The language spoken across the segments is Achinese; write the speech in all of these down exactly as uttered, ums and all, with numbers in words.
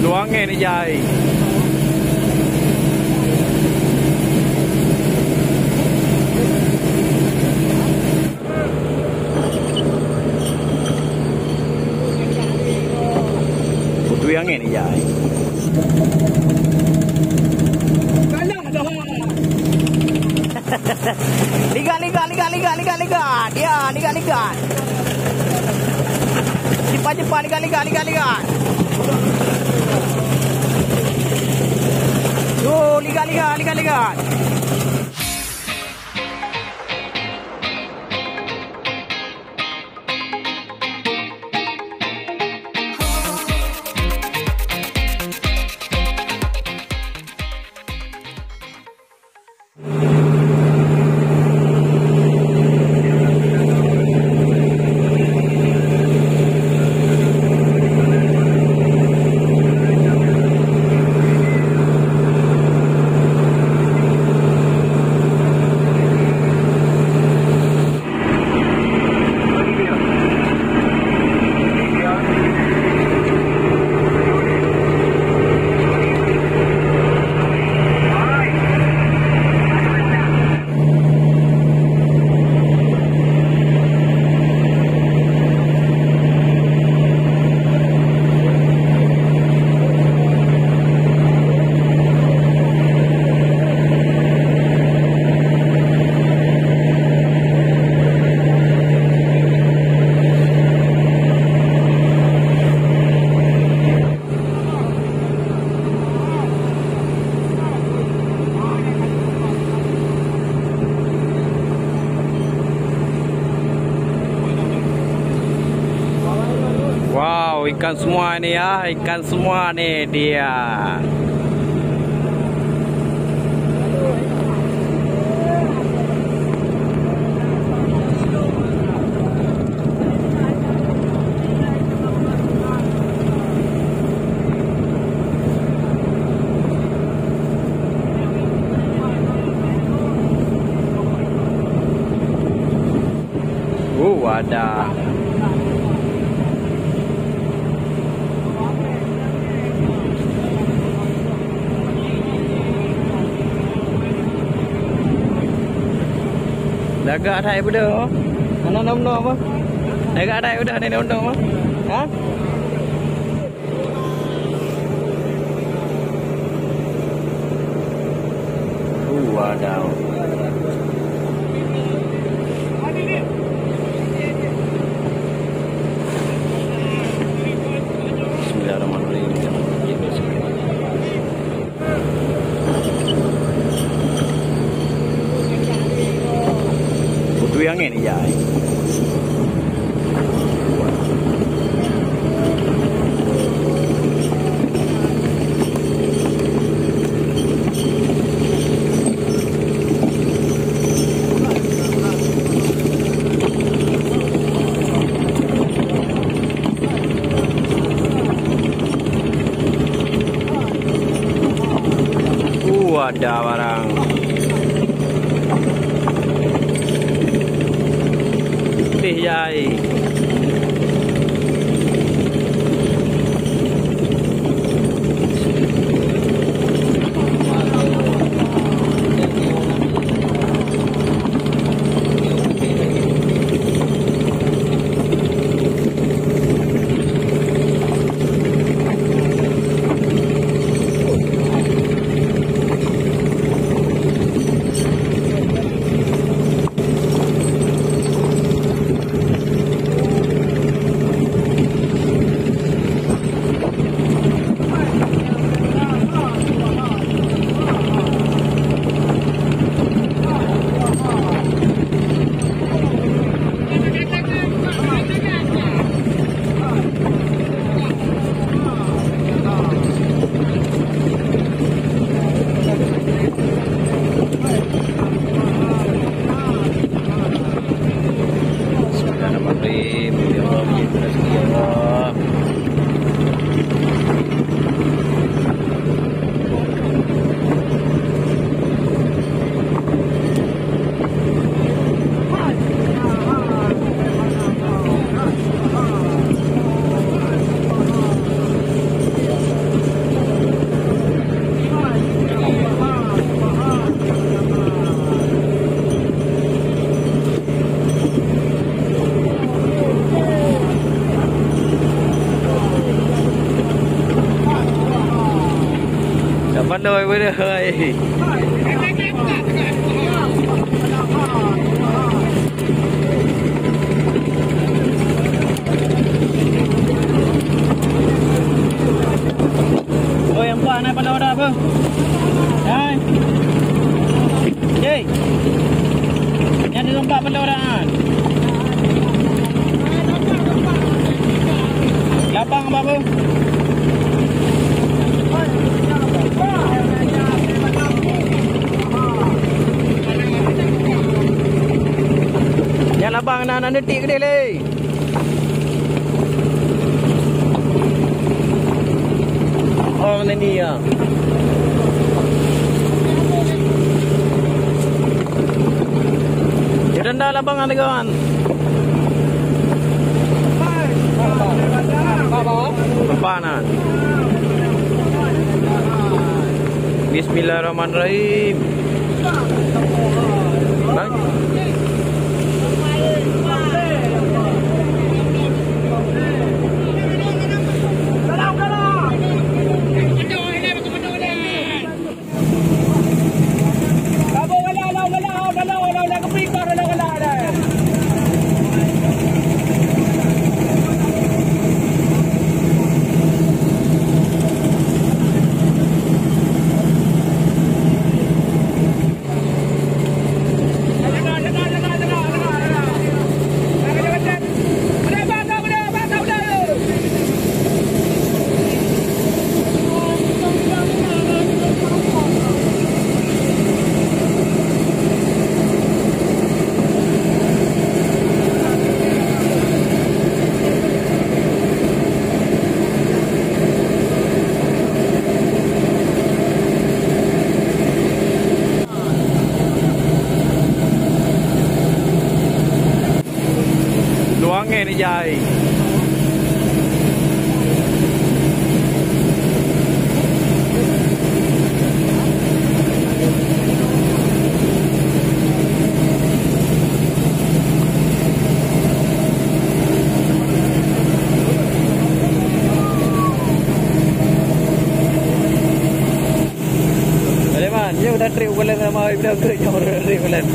Luang angén ijai. Putui angén ijai. Ligat, ligat, ligat, ligat, ligat, ligat. Ya, ligat, ligat. Cepat, cepat, ligat, ligat, ligat, ligat. Yo, ligat, ligat, ligat, ligat. Wow, ikan semua ni ya, ikan semua ni dia. Oh, ada. Lagak that peue dah. Hana nom-nom apa? Lagak that peue dah, hana nom-nom apa? Ha? Uh, wadaw. Bismillahirrahmanirrahim. Putui angén ijai. Uh, ada barang. Teh jai. Lôi beudoh, hai. Oi, nampak na paloe dah, beuh? Hai. Jai. Nyan di lompat paloe dah, kan? Lapang apa, beuh? Nyan labang na, na neutik keudeh lé. Oh, ni, ni, ya. Dia rendah labang, kan, kawan. Nampak, nah. Bismillahirrahmanirrahim. Bang. Luang ngen ijai. Sulaiman, nyoe udah trip bulan sama, udah trip nyoe udah trip bulan.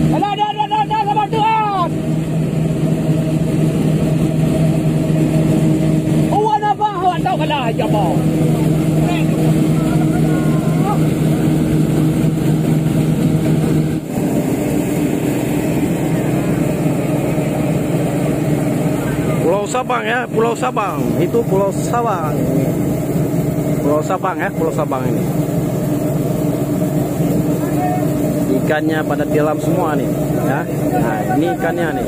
Alah, dah, dah, dah, dah, sama Tuhan. Wan apa awak tahu kalah aja mau. Pulau Sabang ya, Pulau Sabang. Itu Pulau Sabang. Pulau Sabang ya, Pulau Sabang ini. Ikannya pada tenggelam semua nih, ya. Nah, ini ikannya nih.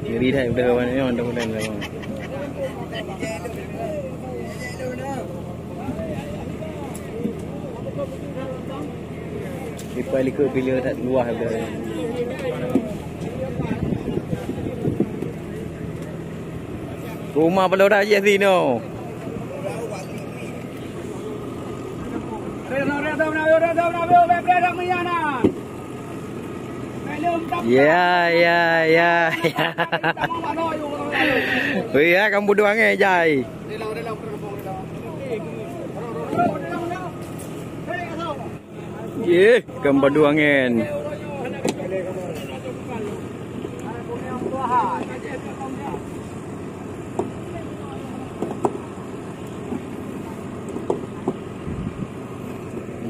Ngeri that, udah kawan ni, udah, udah, udah. Ipai likot bila that luah, udah. Rumah pula dah je sini. Ya, ya, ya, ya. Ui, ya, kamu bodoh angai, Jai. Yeh, kan padu angén.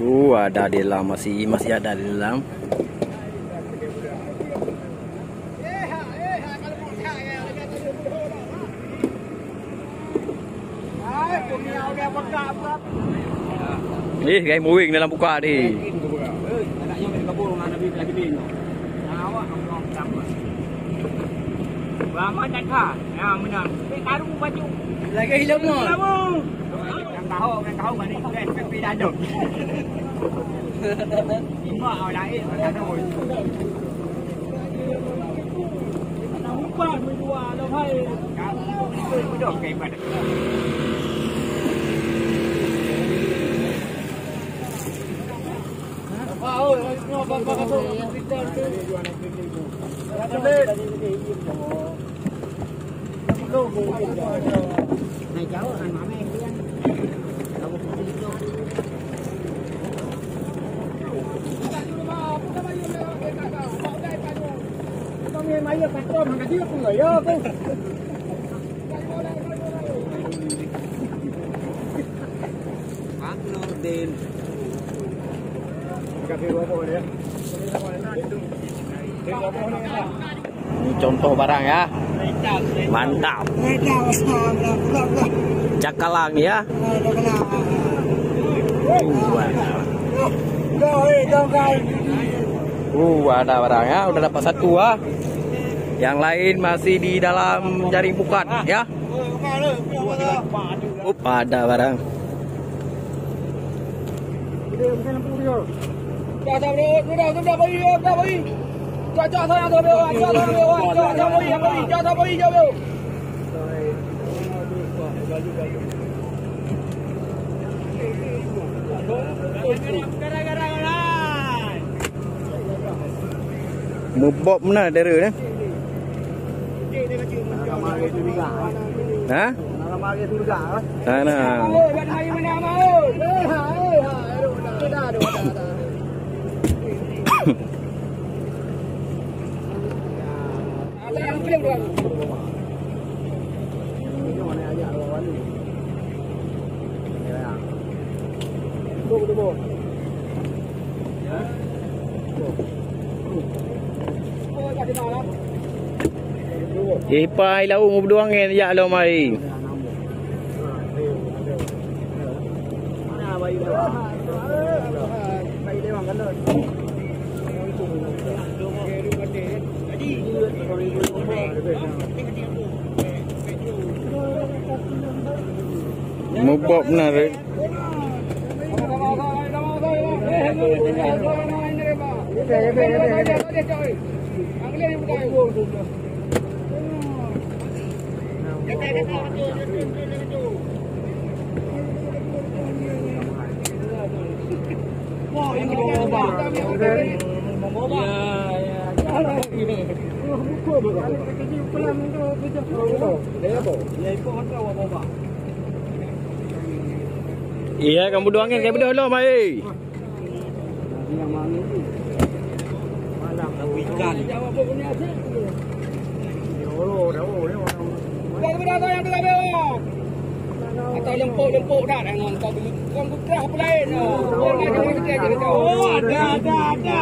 Uh, ada di dalam, masih, masih ada di dalam. Ih, gai muwing dalam buka tadi. Lagi hilang. Nyang tahu, nyang tahu bani S P P dah dong. Lima orang lain dah dong. Ini contoh barang ya. Mantap. Cakalang ya. Uh, ada. Uh, ada barang ya. Udah dapat satu ah. Yang lain masih di dalam jaring pukat ya. Up, ada barang. Mubok meunan dara nyan. Ha? Sana. Ipai lau mubduang ngen jak lom ai. Mubok na re. Iya, kamu doangin, kayak bedoh lo, mai. Atau lempuk-lempuk dah, dah ngon kau beli, kau butrah apa lain? Oh, ada, ada, ada.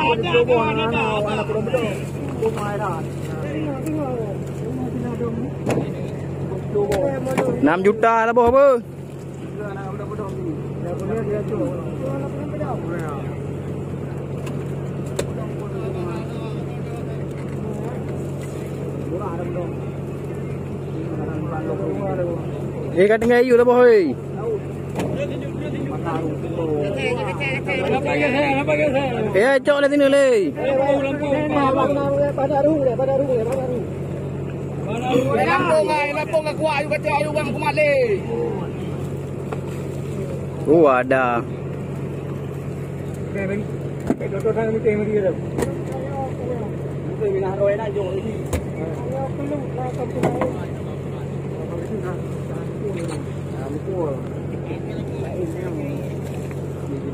Enam juta lah boh apa? Eh, ka tinggai yue lah boh, hei. Eh, cok lah sini, leh. Oh, ada.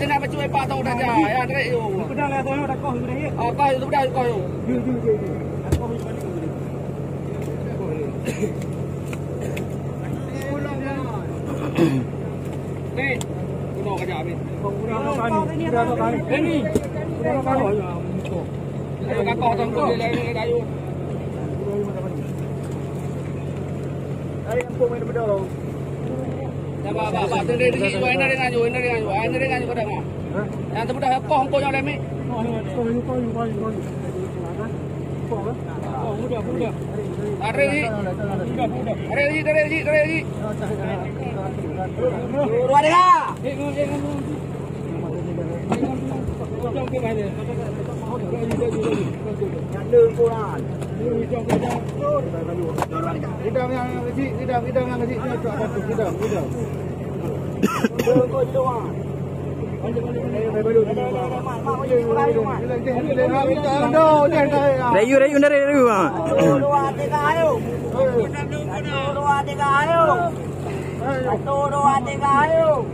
jeunah bacut ipak tau dah ja. Ya, trek yuk. Sudah lah, koh, dah koh, sudah, ya. Oh, koh, sudah, koh, yuk. Yuk, yuk, yuk, yuk. Koh, yuk, balik, yuk. Ni, gunung aja, Amin. Gunung aja, Amin. Ni, gunung aja, Amin. Ayo, kakoh tangkul dia, dia, dia, dia, ayo. Dari kampung main betul. Dah, bah, bah, bah, tu dia, dia, dia, ini dia ngaju, ini dia ngaju. Ah, ini dia ngaju pada mah. Yang tu dah koh engkau yang lemi. Tarik, tarik, tarik. Dua dia. Idam yang kecil, idam, idam yang kecil, idam, idam. Rayu, rayu, rayu, rayu, ha. Dua, tiga, ayo. Dua, tiga, ayo. Satu, dua, tiga, ayo.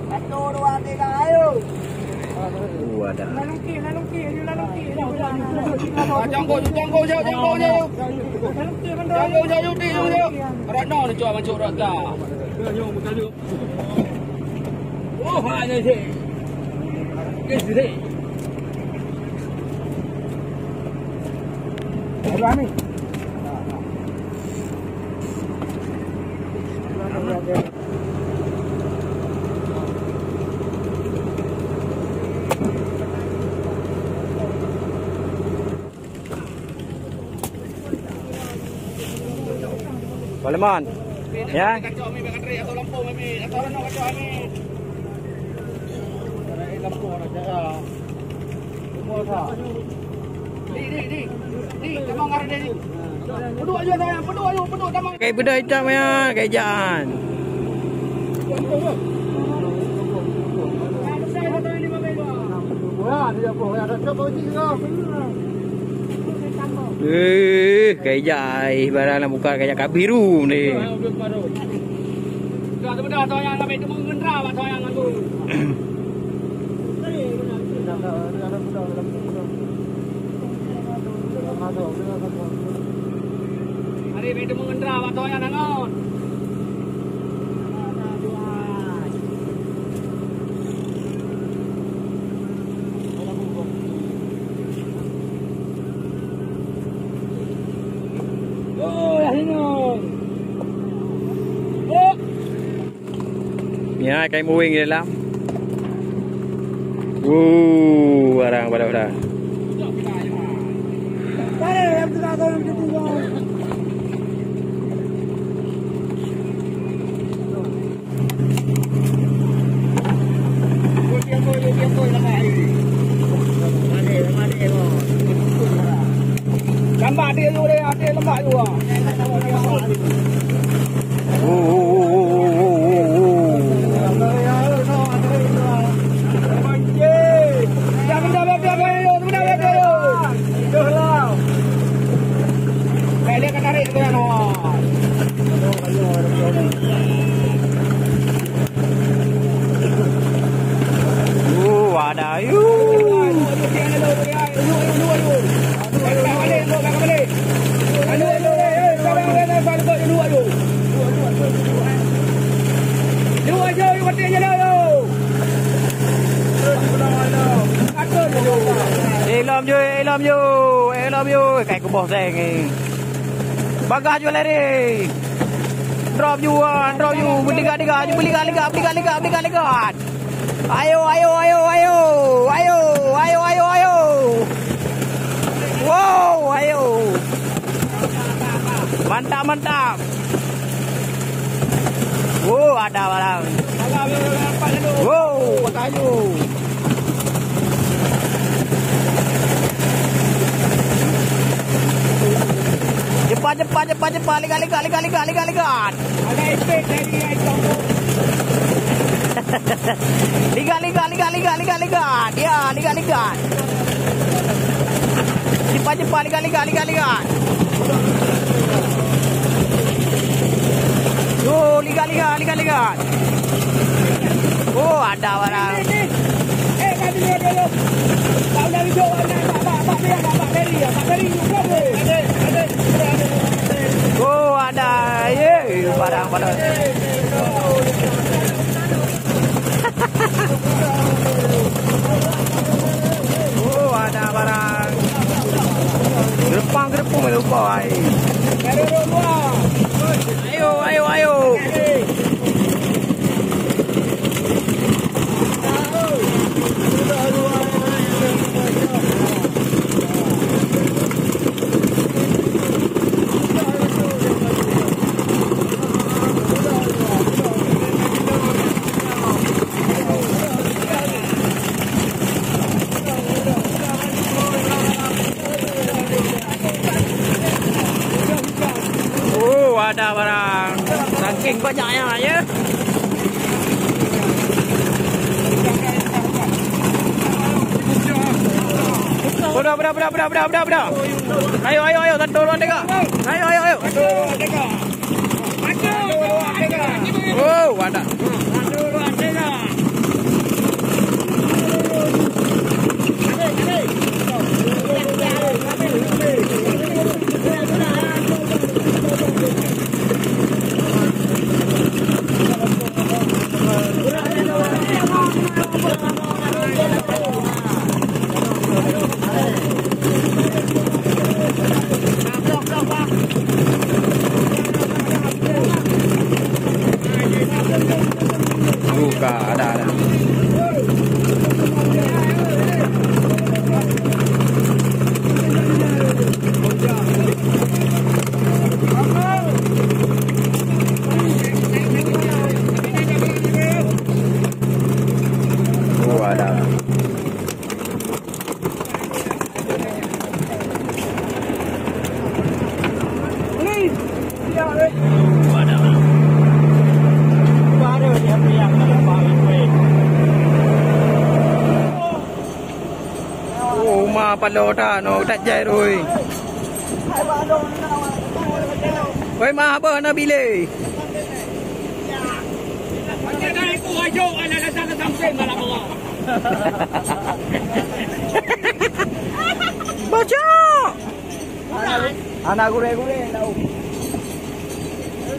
Satu, dua, tiga, ayo. Wadah. Jangkau, jangkau, jangkau, jangkau, jangkau. Jangkau, jangkau, jangkau, jangkau. Rot nyoe, cuba masuk rot dah. Oh, hanya sih. Ke sini. Aduh, Ami. Pak Leman. Ya. Kai beudôh itam ya, kai jaan. Eh, kai jai barang lam buka kai jai kabiru ni. Hari ni temu ngendra bak toh nyan angon. Oh, dah ingat. Oh. Nyan, kai mueng di dalam. Wuh, barang pada-pada. Gambar dia tu dia, dia lembak juga. Uh, ada, yuk. Eh, lom ju, eh, lom ju, eh, lom ju. Kai kuboh seng, eh. Bagah ju lari. Drop ju, ah, drop ju. Beuligat-ligat ju, beuligat-ligat, beuligat-ligat, beuligat-ligat. Ayo, ayo, ayo, ayo. Ayo, ayo, ayo, ayo. Wow. Mantap, mantap. Wow, ada barang. Wow, kayu. Cepat, cepat, cepat, cepat. Ligat, ligat, ligat, ligat, ligat, ligat. Ada efek dari air campur. Ligat, ligat, ligat, ligat, ligat, ligat. Ya, ligat, ligat. Cepat, cepat, ligat, ligat, ligat, ligat. Oh, ligat, ligat, ligat, ligat. Oh, ada barang. Oh, ada. Ye, barang, barang. Oh, ada barang. Geureumpang-geureumpung lupa ai. Ayo, ayo, ayo. Oh, ada barang. Saking banyaknya, ya. Udah, udah, udah, udah, udah, udah, udah. Ayo, ayo, ayo, satu orang tengok. Ayo, ayo, ayo. Oh, ada. Buka, ada, ada. Oh, ada. Oh, uma paloe that, no, that jai rui. Woi, ma, haba na bilé. Baca. Anak gurèe-gurèe tahu.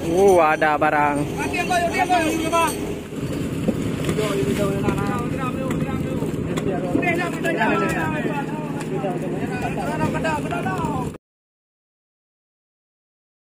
Oh, ada barang.